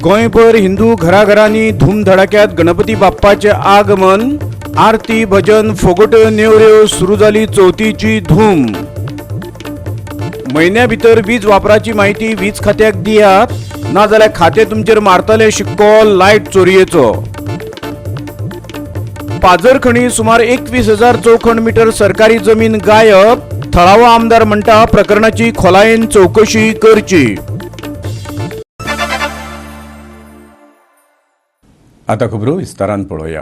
गोंयभर हिंदू घराघरांनी धूमधडाक्यात गणपती बाप्पाचे आगमन. आरती, भजन, फोगोट्यो, नेवऱ्यो, सुरू जाली चवथीची धूम. म्हयन्या भितर वीज वापराची माहिती वीज खात्याक दियात, नाजाल्यार खातें तुमचेर मारतले शिक्को लायट चोरयेचो. पाजरखणी सुमार 21,000 चौखण मीटर सरकारी जमीन गायब. थळावो आमदार म्हणटा प्रकरणाची खोलायेन चवकशी करची. आता खबरो विस्तारान पळोवया.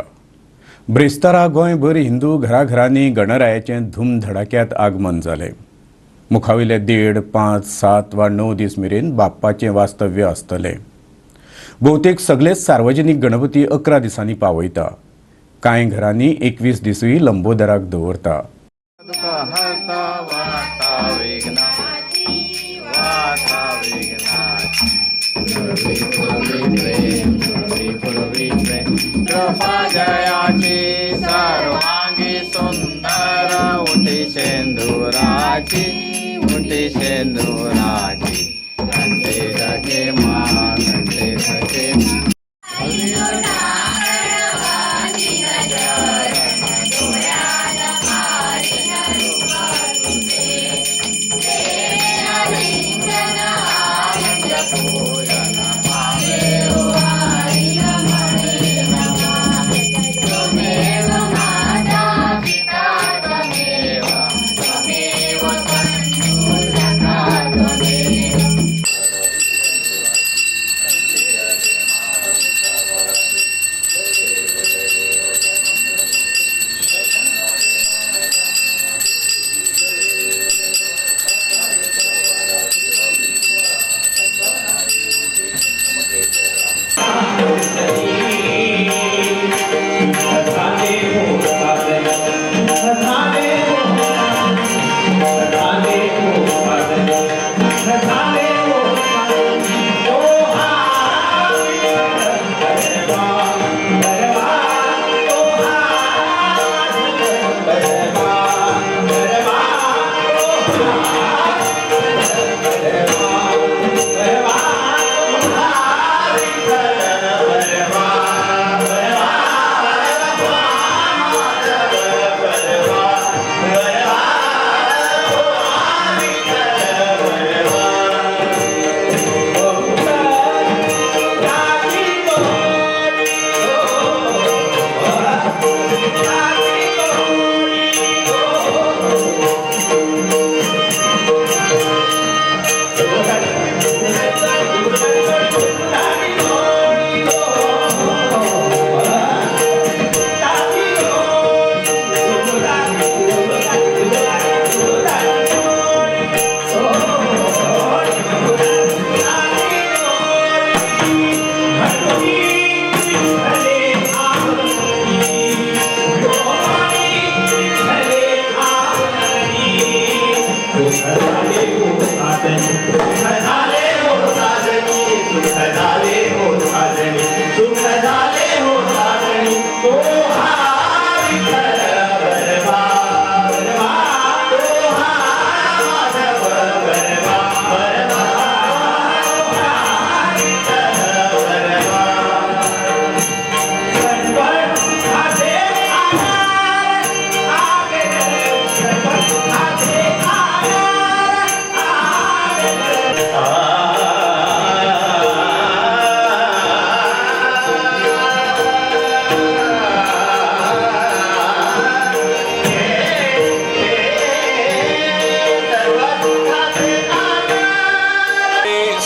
ब्रेस्तारा गोंयभर हिंदू घराघरांनी गणरायाचें धूमधडाक्यात आगमन जालें. मुखावयले 1.5, 5, 7 वा 9 दीस मेरेन बाप्पाचें वास्तव्य आसतलें. भोवतेक सगळेच सार्वजनीक गणपती 11 दिसांनी पावयता. कांय घरांनी 21 दिसूय लंबोदराक दवरता. सर्वांगी सुंदर उठी शेंदुराची, उठी शेंदुराची, घंटे धके मा, घंटे धके.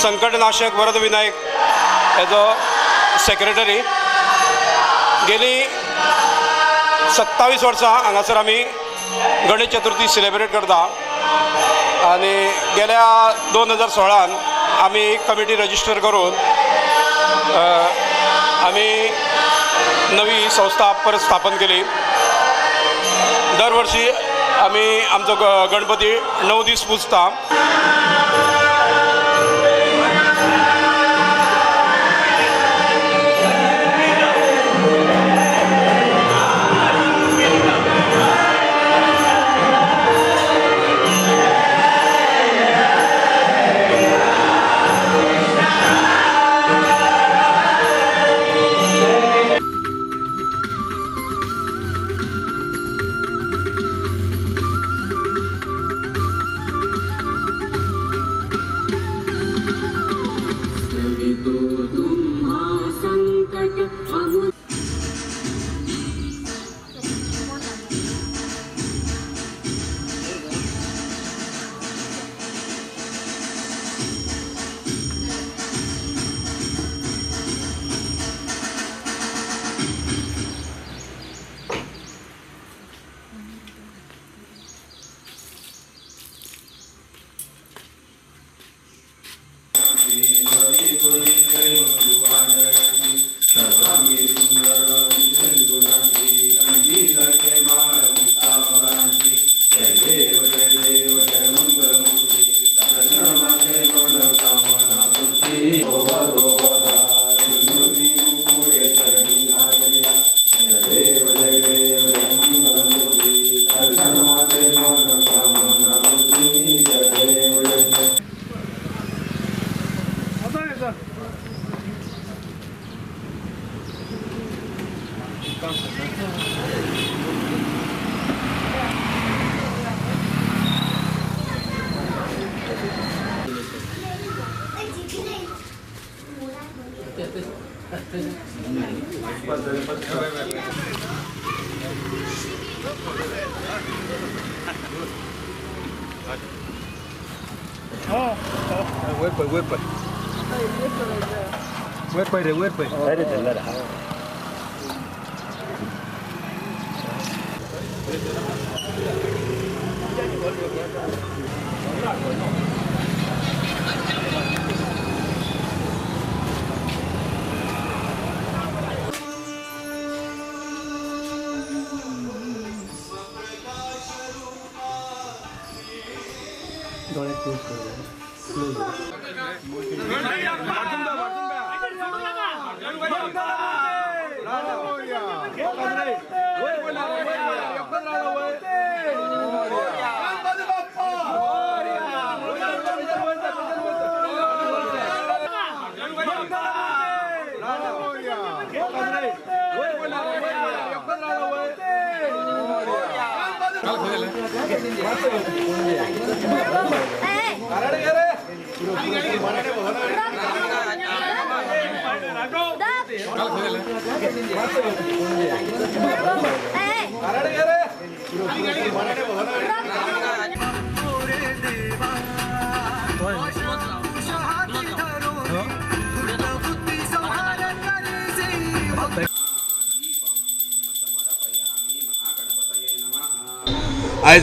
संकटनाशक वरद विनायक एजो सेक्रेटरी गेली 27 वर्सां हांगासर आमी गणेश चतुर्थी सेलिब्रेट करता आनी गेल्या 2016 आमी कमिटी रजिस्टर करून आमी नवी संस्था परत स्थापन केली. दर वर्षी आमी आमचो गणपती 9 दीस पुजता. आयज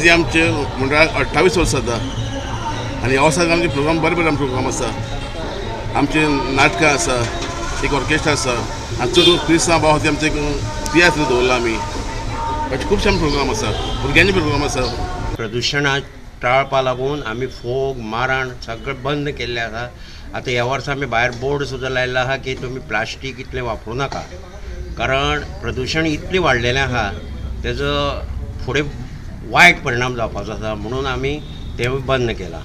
हे आमचे मंडळाक 28 वर्सां जाता आनी ह्या वर्साक आमचे प्रोग्राम बरे बरे आमचे प्रोग्राम आसा. आमचे नाटकां आसा, एक ऑर्केस्ट्रा आसा आनी चड क्रिस्तांव भाव ते आमचे तियात्र दवरला आमी. अशे खुबशे आमचे प्रोग्राम आसा, भुरग्यांचे प्रोग्राम आसा. प्रदुशणाक टाळपा लागून आमी फोग माराण सगळें बंद केल्लें आसा. आतां ह्या वर्सा आमी भायर बोर्ड सुद्दां लायल्लो आसा की तुमी प्लास्टीक इतलें वापरूं नाका, कारण प्रदुशण इतलें वाडलेलें आसा तेजो फुडें वायट परिणाम जावपाचो आसा, म्हणून आमी तें बंद केलां.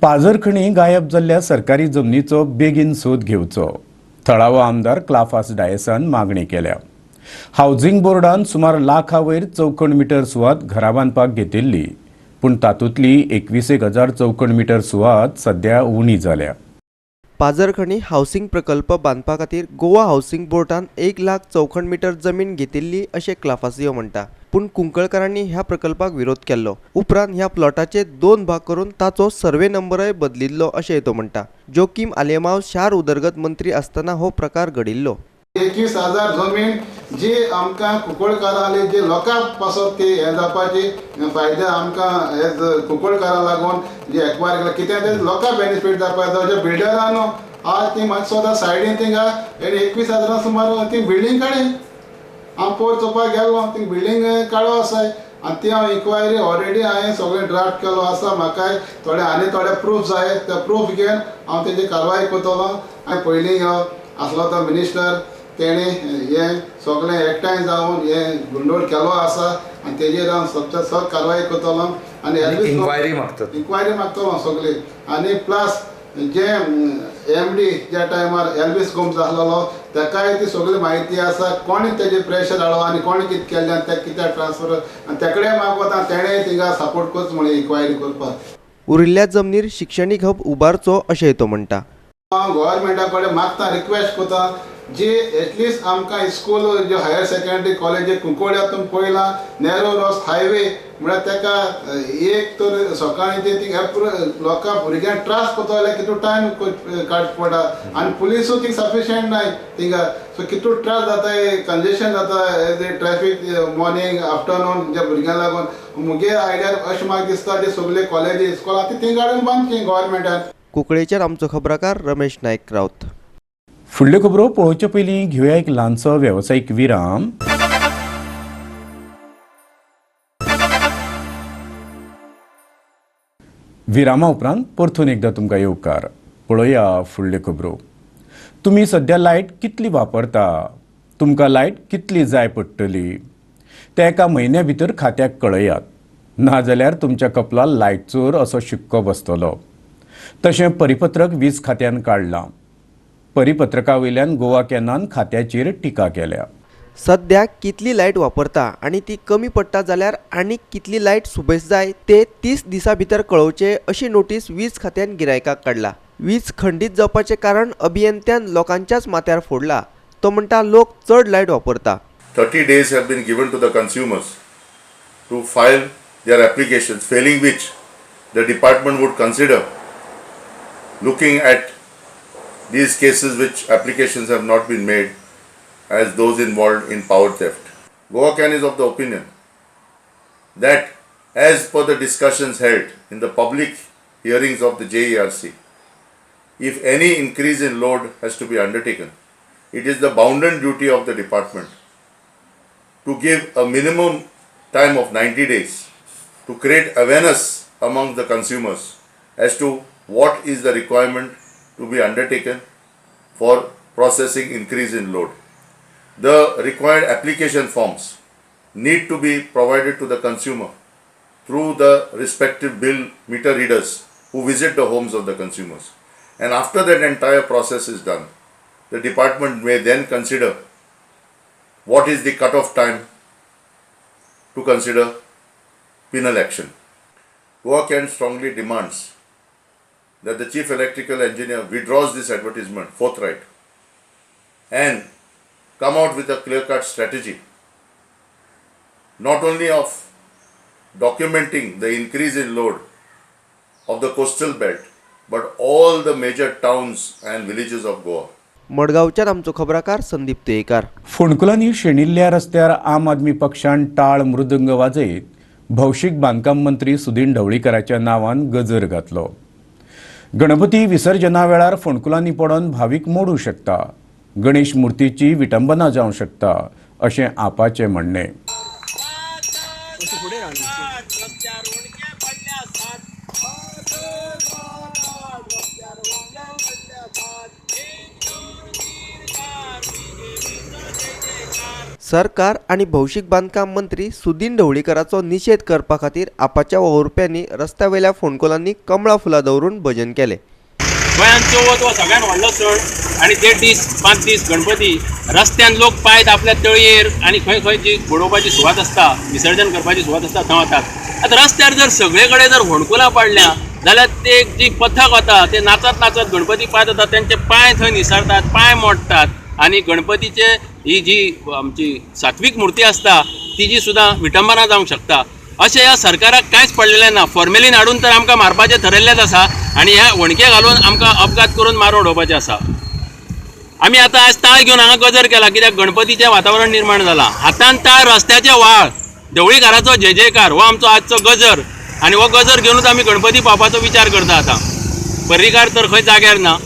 पाजरखणी गायब जाल्ल्या सरकारी जमनीचो बेगीन सोद घेवचो, थळावो आमदार क्लाफास डायसान मागणी केल्या. हावजिंग बोर्डान सुमार लाखा वयर चौखण मिटर सुवात घरा बांदपाक घेतिल्ली, पूण तातूंतली 21,000 चौखण मिटर सुवात सद्या उणी जाल्या. पाजरखणी हावसिंग प्रकल्प बांदपा खातीर गोवा हावसिंग बोर्डान 1 लाख चौखण मिटर जमीन घेतिल्ली अशें क्लाफासियो म्हणटा. पूण कुंकळकारांनी ह्या प्रकल्पाक विरोध केल्लो. उपरांत ह्या प्लॉटाचे 2 भाग करून ताचो सर्वे नंबरय बदलिल्लो अशें तो म्हणटा. जोकीम आलेमाव शार उदरगत मंत्री आसतना हो प्रकार घडिल्लो. 21,000 जमीन जी आमकां कुंकळकारांले जे लोकां पासत ती हें जावपाची फायदे आमकां एज कुंकळकारां लागून जे एक्वायर केला कितें तें लोकांक बेनिफीट जावपाक जाय. जे बिल्डरां न्हू आज ती मातसो आतां सायडीन थिंगा 21,000 सुमार ती बिल्डींग काडली. हांव पोर चोवपाक गेल्लो ती बिल्डींग काडो आसाय आनी ती हांव इन्क्वायरी ऑलरेडी हांवें सगळें ड्राफ्ट केलो आसा. म्हाका थोडे आनी थोडे प्रूफ जाय, ते प्रूफ घेवन हांव तेजी कारवाय करतलो. आनी पयलीं ह्यो आसलो तो मिनिस्टर तेणें हें सगळें एकठांय जावन हें गोंदळ केलो आसा आनी तेजेर हांव सगळें सग कारवाय करतलो आनी इन्क्वायरी मागता, इन्क्वायरी मागतलो सगळी. आनी प्लस जे एम डी ज्या टायमार एल्वीस गोम्स आसलेलो ताकाय ती सगळी म्हायती आसा, कोणें तेजेर प्रेशर हाडलो आनी कोणें कितें केल्लें आनी तेका कित्याक ट्रान्सफर आनी तेकडेन मागवता तेणें थिंगा सपोर्ट करचो म्हणून इन्क्वायरी करपाक. उरिल्ल्या जमनीर शिक्षणीक हब उबारचो अशें तो म्हणटा. हांव गव्हर्मेंटा कडेन मागता, रिक्वेस्ट करता जी एटलिस्ट आमकां स्कूल जे हायर सेकेंडरी कॉलेज कुंकळ्या तुमी पळयलां नॅरो रॉस हायवे म्हळ्यार ताका एक तर सकाळीं ते थिंग लोकां भुरग्यांक त्रास करता जाल्यार कितू टायम काडचो पडटा आनी पुलिसूय थिंग सफिशियंट नाय थिंगा. सो कितू त्रास जाता, कंजेशन जाता as a traffic morning afternoon ज्या भुरग्यांक लागून. मुगे आयडियार अशें म्हाका दिसता ते सगळे कॉलेजी स्कॉलां ती थिंग हाडून बांदची गव्हर्मेंटान. कुंकळेच्यान आमचो खबराकार रमेश नायक राऊत. फुडल्यो खबरो पळोवचे पयलीं घेवया एक ल्हानसो वेवसायीक विराम. विरामा उपरांत परतून एकदां तुमकां येवकार. पळोवया फुडल्यो खबरो. तुमी सद्या लायट कितली वापरता, तुमकां लायट कितली जाय पडटली ते एका म्हयन्या भितर खात्याक कळयात, नाजाल्यार तुमच्या कपलार लायट चोर असो शिक्को बसतलो. तशें परिपत्रक वीज खात्यान काडलां. परिपत्रका वयल्यान गोवा कॅनान खात्याचेर टिका केल्या. सद्या कितली लायट वापरता आनी ती कमी पडटा जाल्यार आनी कितली लायट सुबेज जाय ते 30 दिसां भितर कळोवचे अशी नोटीस वीज खात्यान गिरायकाक काडला. वीज खंडीत जावपाचें कारण अभियंत्यान लोकांच्याच माथ्यार फोडला. तो म्हणटा लोक चड लायट वापरता. 30 days have been given to the consumers to file their applications, failing which the department would consider looking at these cases which applications have not been made as those involved in power theft. Goa CAN is of the opinion that as per the discussions held in the public hearings of the JERC, if any increase in load has to be undertaken, it is the bounden duty of the department to give a minimum time of 90 days to create awareness among the consumers as to what is the requirement to be undertaken for processing increase in load. The required application forms need to be provided to the consumer through the respective bill meter readers who visit the homes of the consumers. And after that entire process is done, the department may then consider what is the cutoff time to consider penal action. Goa CAN strongly demands that the Chief Electrical Engineer withdraws this advertisement forthright and come out with a clear-cut strategy, not only of documenting the increase in load of the coastal belt, but all the major towns and villages of Goa. मडगांवच्यान आमचो खबराकार संदीप तुयेकार. फोंडकुलांनी शेणिल्ल्या रस्त्यार आम आदमी पक्षान टाळ मृदंग वाजयत भौशीक बांदकाम मंत्री सुदीन ढवळीकराच्या नांवान गजर घातलो. गणपती विसर्जना वेळार फोंडकुलांनी पडून भावीक मोडू शकता, गणेश मूर्तीची विटंबना जावं शकता अशें आपाचें म्हणणें. सरकार आनी भौशीक बांदकाम मंत्री सुदीन ढवळीकराचो निशेध करपा खातीर आपाच्या वावुरप्यांनी रस्त्या वयल्या फोंडकुलांनी कमळा फुलां दवरून भजन केलें. गोंयांत चवथ हो सगळ्यांत व्हडलो सण आनी 1.5 दीस 5 दीस गणपती रस्त्यान लोक पांय आपल्या तळयेर आनी खंय खंय जी बुडोवपाची सुवात आसता, विसर्जन करपाची सुवात आसता थंय वतात. आतां रस्त्यार जर सगळे कडेन जर फोंडकुलां पडल्या जाल्यार ते जी पथक वता ते नाचत नाचत गणपती पांय वता, तेंचे पांय थंय निसरतात, पांय मोडटात आनी गणपतीचे ही जी आमची सात्वीक मूर्ती आसता तिजी सुद्दां विटंबना जावंक शकता. अशें ह्या सरकाराक कांयच पडलेलें ना. फॉर्मेलीन हाडून तर आमकां मारपाचें थरयल्लेंच आसा आनी ह्या वणके घालून आमकां अपघात करून मारून उडोवपाचें आसा. आमी आतां आयज ताळ घेवन हांगा गजर केला कित्याक गणपतीचें वातावरण निर्माण जालां. हातान ताळ, रस्त्याचे व्हाळ, ढवळीकाराचो जय जयकार हो आमचो आजचो गजर आनी हो गजर घेवनूच आमी गणपती पावपाचो विचार करता. आतां पर्रीकार तर खंय जाग्यार ना.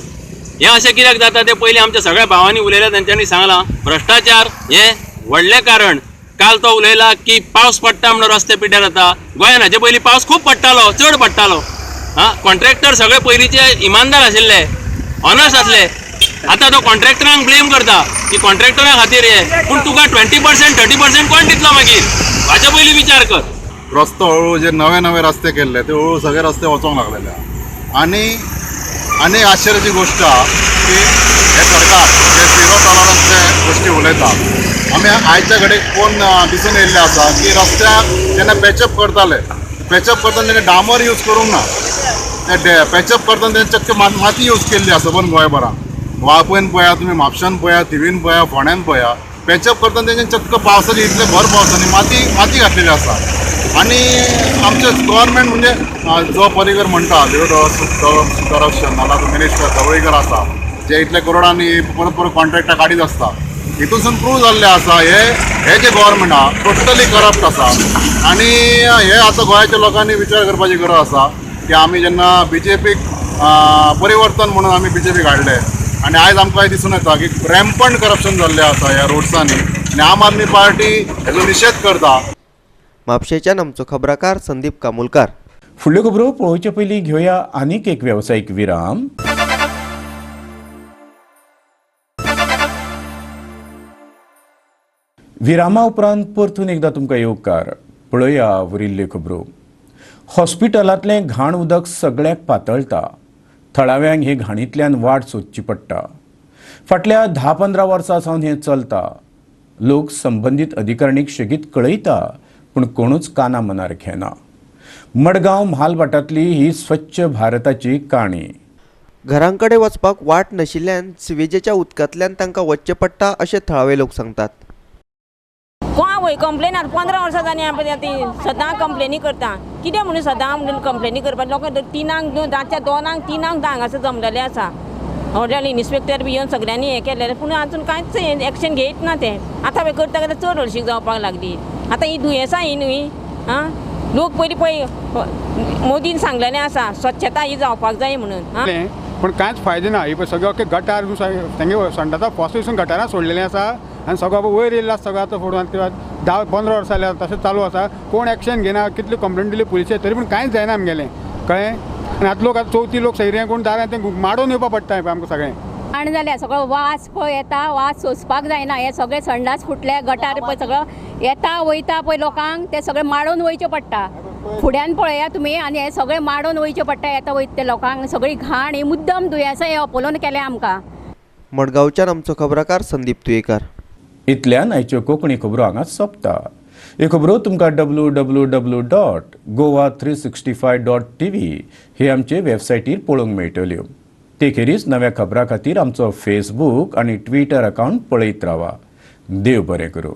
हें अशें कित्याक जाता तें पयलीं आमच्या सगळ्या भावांनी उलयल्या, तेंच्यांनी सांगलां. भ्रश्टाचार हें व्हडलें कारण. काल तो उलयला की पावस पडटा म्हणून रस्ते पिड्ड्यार जाता. गोंयांत हाचे पयलीं पावस खूब पडटालो, चड पडटालो. आं, कॉन्ट्रॅक्टर सगळे पयलींचे इमानदार आशिल्ले, ऑनस्ट आसले. आतां तो कॉन्ट्रॅक्टरांक ब्लेम करता की कॉन्ट्रॅक्टरा खातीर हें, पूण तुका 20% 30% कोण दितलो मागीर हाचे पयलीं विचार कर. रस्तो हळू जे नवे नवे रस्ते केल्ले ते हळू सगळे रस्ते वचोंक लागलेले. आनी आनी आश्चर्याची गोश्ट आहा की हे सरकार जे झिरो टॉलरन्सचे गोश्टी उलयता, आमी आयच्या घडयेक कोण दिसून येयल्ले आसा की रस्त्याक जेन्ना पॅचअप करताले, पॅचअप करतना तेणें डांबर यूज करूंक ना, ते पॅचअप करतना तेणें चक्क माती यूज केल्ली आसा. पण गोंयभरान वाळपयन पळया तुमी, म्हापशान पळया, थिवीन पळया, फोंड्यान पळया, पॅचअप करतना तेणें चक्क पावसाची इतले भर पावसांनी माती घातलेली आसा. आनी आमचें गव्हर्मेंट म्हणजे जो पर्रीकर म्हणटा झिरो करप्शन, नाल्यार मिनिस्टर ढवळीकर आसा जे इतले करोडांनी परत परत कॉन्ट्रॅक्टां काडीत आसता, हितूनसून प्रूव जाल्लें आसा हे जे गव्हर्मेंट आहा टोटली करप्ट आसा. आनी हे आतां गोंयाच्या लोकांनी विचार करपाची गरज आसा की आमी जेन्ना बी जे पीक परिवर्तन म्हणून आमी बी जे पीक हाडलें आनी आयज आमकां दिसून येता की रॅम्पंट करप्शन जाल्लें आसा ह्या रोड्सांनी आनी आम आदमी पार्टी हेजो निशेध करता. म्हापशेच्यान आमचो खबराकार संदीप कामुलकार. फुडल्यो खबरो पळोवचे पयलीं घेवया आनीक एक वेवसायीक विराम. विरामा उपरांत परतून एकदां तुमकां येवकार. पळया उरिल्ल्यो खबरो. हॉस्पिटलांतलें घाण उदक सगळ्याक पातळटा. थळाव्यांक हे घाणींतल्यान वाट सोदची पडटा. फाटल्या 10-15 वर्सां सावन हें चलता. लोक संबंदीत अधिकारणीक शेगीत कळयता, पूण कोणूच काना मनार घेना. मडगांव म्हालभाटांतली ही स्वच्छ भारताची काणी. घरांकडे वचपाक वाट नाशिल्ल्यान सिवेजेच्या उदकांतल्यान तांकां वचचें पडटा अशें थळावे लोक सांगतात. कोण वय कंप्लेन आतां 15 वर्सां जालीं आमी ती सदां कंप्लेनी करता. कितें म्हणून सदां म्हणून कंप्लेनी करपाक लोक 3 न्हू रातच्या 2 3 हांगासर जमलेले आसा. व्हडले इन्स्पेक्टर बी येवन सगळ्यांनी हें केलेलें, पूण आजून कांयच एक्शन घेयत ना ते. आतां पळय करता करता चड हळशीक जावपाक लागली. आतां ही दुयेंसां ही न्हय आं लोक पयलीं पळय मोदीन सांगलेलें आसा स्वच्छता ही जावपाक जाय म्हणून आं. पूण कांयच फायदो ना. ही पळय सगळें अख्खें गटार तेंगे संडासा फोस वचून गटारां सोडलेलें आसा आनी सगळो वयर येयल्लो आसा. सगळो आतां फोडून 10-15 वर्सां जालीं तशें चालू आसा. कोण एक्शन घेना. कितली कंप्लेन दिली पुलिशेक तरी पूण कांयच जायना आमगेलें, कळ्ळें. आनी आतां लोक आतां चवथी लोक सैरे कोण दारां तें माडोवन येवपा पडटा आमकां सगळें. घाण जाल्या सगळो वास पळय येता, वास सोंसपाक जायना. हे सगळे संडास फुटले, गटार पळय सगळो येता वयता पळय लोकांक ते सगळे माडोवन वयचें पडटा. फुड्यान पळया तुमी आनी हे सगळे माडोवन वयचें पडटा येता वयता ते लोकांक. सगळी घाण ही मुद्दम दुयेंसां हे अपोलोन केल्या आमकां. मडगांवच्यान आमचो खबराकार संदीप तुयेकार. इतल्यान आयच्यो कोंकणी खबरो हांगा सोंपता. ह्यो खबरो तुमकां www.goa365.tv हे आमचे वेबसायटीर पळोवंक मेळटल्यो. ते खेरीज नव्या खबरां खातीर आमचो फेसबूक आनी ट्विटर अकावंट पळयत रावा. देव बरें करूं.